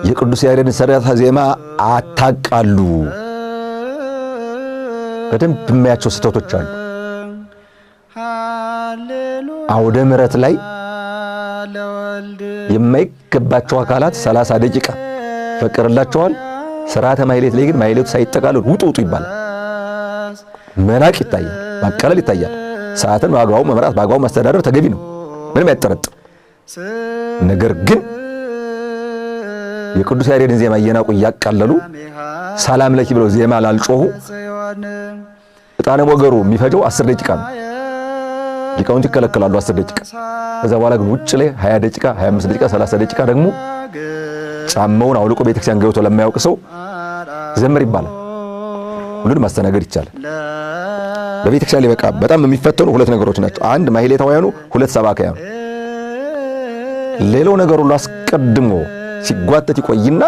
የቅዱስ ያሬድን ሥርዓተ ዜማ አታቃሉ። በደንብ የሚያቸው ስህተቶች አሉ። አውደ ምሕረት ላይ የማይገባቸው አካላት 30 ደቂቃ ይፈቀድላቸዋል። ሥርዓተ ማህሌት ላይ ግን ማህሌቱ ሳይጠቃለል ውጡ ውጡ ይባላል። መናቅ ይታያል፣ ማቃለል ይታያል። ሰዓትን በአግባቡ መምራት በአግባቡ ማስተዳደር ተገቢ ነው፣ ምንም ያጠረጥር። ነገር ግን የቅዱስ ያሬድን ዜማ እየናቁ እያቃለሉ ሰላም ለኪ ብለው ዜማ ላልጮሁ ዕጣነ ሞገሩ የሚፈጀው 10 ደቂቃ ነው። ሊቃውንት ይከለከላሉ 10 ደቂቃ። ከዛ በኋላ ግን ውጭ ላይ 20 ደቂቃ፣ 25 ደቂቃ፣ 30 ደቂቃ ደግሞ ጫማውን አውልቆ ቤተክርስቲያን ገብቶ ለማያውቅ ሰው ዘምር ይባላል። ሁሉን ማስተናገድ ይቻላል። በቤተክርስቲያን ላይ በቃ በጣም የሚፈተኑ ሁለት ነገሮች ናቸው። አንድ ማህሌታውያኑ፣ ሁለት ሰባክያኑ። ሌላው ነገር ሁሉ አስቀድሞ ሲጓተት ይቆይና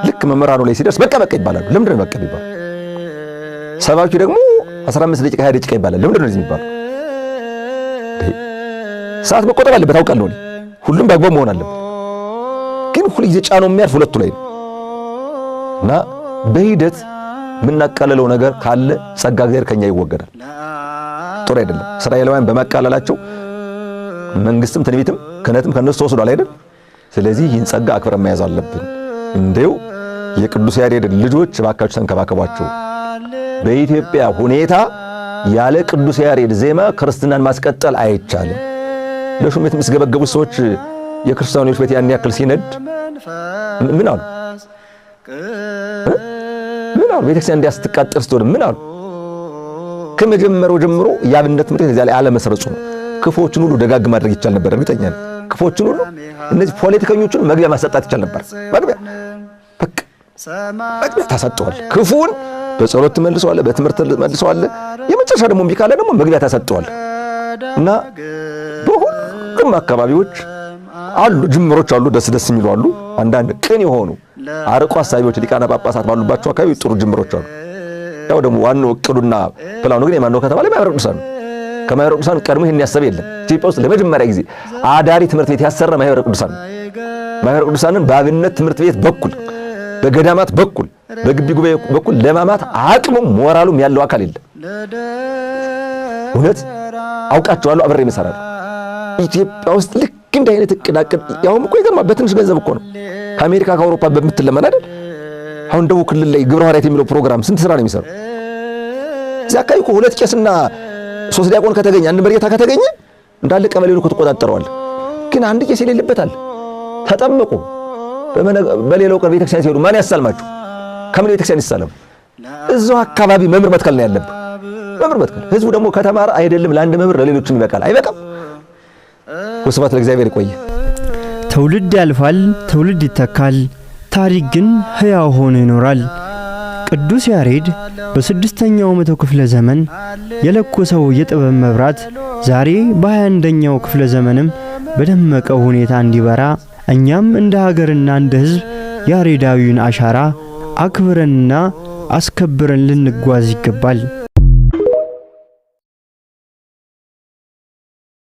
ልክ መምህራኑ ላይ ሲደርስ በቃ በቃ ይባላሉ። ለምንድን ነው በቃ የሚባለው? ሰባኪው ደግሞ 15 ደቂቃ 20 ደቂቃ ይባላል። ለምንድን ነው እንደዚህ የሚባለው? ሰዓት መቆጠብ አለበት አውቃለሁ እኔ። ሁሉም በአግባቡ መሆን አለበት። ግን ሁልጊዜ ጫነው የሚያርፍ ሁለቱ ላይ ነው እና በሂደት የምናቃለለው ነገር ካለ ጸጋ እግዚአብሔር ከኛ ይወገዳል። ጥሩ አይደለም። እስራኤላውያን በማቃለላቸው መንግስትም ትንቢትም ክህነትም ከነሱ ተወስዷል አይደል? ስለዚህ ይህን ጸጋ አክብረን መያዝ አለብን። እንደው የቅዱስ ያሬድ ልጆች እባካችሁ ተንከባከቧቸው። በኢትዮጵያ ሁኔታ ያለ ቅዱስ ያሬድ ዜማ ክርስትናን ማስቀጠል አይቻልም። ለሹመት የሚስገበገቡ ሰዎች የክርስቲያኖች ቤት ያን ያክል ሲነድ ምን አሉ? ምን አሉ? ቤተክርስቲያን እንዲያስትቃጠል ስትሆን ምን አሉ? ከመጀመሪያው ጀምሮ የአብነት ትምህርት ቤት እዚያ ላይ አለመስረጹ ነው። ክፉዎችን ሁሉ ደጋግ ማድረግ ይቻል ነበር፣ እርግጠኛ ነኝ። ክፉዎችን ሁሉ እነዚህ ፖለቲከኞቹን መግቢያ ማሰጣት ይቻል ነበር። መግቢያ በቃ መግቢያ ታሰጠዋለህ። ክፉውን በጸሎት ትመልሰዋለህ፣ በትምህርት ትመልሰዋለህ። የመጨረሻ ደግሞ እምቢ ካለ ደግሞ መግቢያ ታሰጠዋለህ። እና በሁሉም አካባቢዎች አሉ ጅምሮች አሉ፣ ደስ ደስ የሚሉ አሉ። አንዳንድ ቅን የሆኑ አርቆ አሳቢዎች ሊቃነ ጳጳሳት ባሉባቸው አካባቢ ጥሩ ጅምሮች አሉ። ያው ደግሞ ዋናው እቅዱና ፕላኑ ግን የማን ነው ከተባለ ማኅበረ ቅዱሳን ነው። ከማኅበረ ቅዱሳን ቀድሞ ይሄን ያሰበ የለም። ኢትዮጵያ ውስጥ ለመጀመሪያ ጊዜ አዳሪ ትምህርት ቤት ያሰራ ማኅበረ ቅዱሳን ነው። ማኅበረ ቅዱሳንን በአብነት ትምህርት ቤት በኩል በገዳማት በኩል በግቢ ጉባኤ በኩል ለማማት አቅሙም ሞራሉም ያለው አካል የለም። እውነት አውቃቸዋለሁ፣ አብሬ እሰራለሁ። ኢትዮጵያ ውስጥ ልክ እንደ አይነት እቅድ አቅድ ያውም እኮ ይገርማል። በትንሽ ገንዘብ እኮ ነው ከአሜሪካ ከአውሮፓ በምትለመን አይደል? አሁን ደቡብ ክልል ላይ ግብረ ሐዋርያት የሚለው ፕሮግራም ስንት ስራ ነው የሚሰራው? እዚያ አካባቢ እኮ ሁለት ቄስና ሶስት ዲያቆን ከተገኘ አንድ መሪጌታ ከተገኘ እንዳለ ቀበሌውን እኮ ትቆጣጠረዋለህ። ግን አንድ ቄስ የሌለበታል። ተጠመቁ። በሌላው ቀን ቤተክርስቲያን ሲሄዱ ማን ያሳልማችሁ? ከምን ቤተክርስቲያን ይሳለሙ? እዛው አካባቢ መምህር መትከል ነው ያለብህ። መምህር መትከል። ህዝቡ ደግሞ ከተማረ አይደለም ለአንድ መምህር ለሌሎችም ይበቃል። አይበቃም? ወስብሐት ለእግዚአብሔር። ይቆየ። ትውልድ ያልፋል፣ ትውልድ ይተካል፣ ታሪክ ግን ሕያው ሆኖ ይኖራል። ቅዱስ ያሬድ በስድስተኛው መቶ ክፍለ ዘመን የለኮሰው የጥበብ መብራት ዛሬ በ21ኛው ክፍለ ዘመንም በደመቀ ሁኔታ እንዲበራ እኛም እንደ ሀገርና እንደ ሕዝብ ያሬዳዊውን አሻራ አክብረንና አስከብረን ልንጓዝ ይገባል።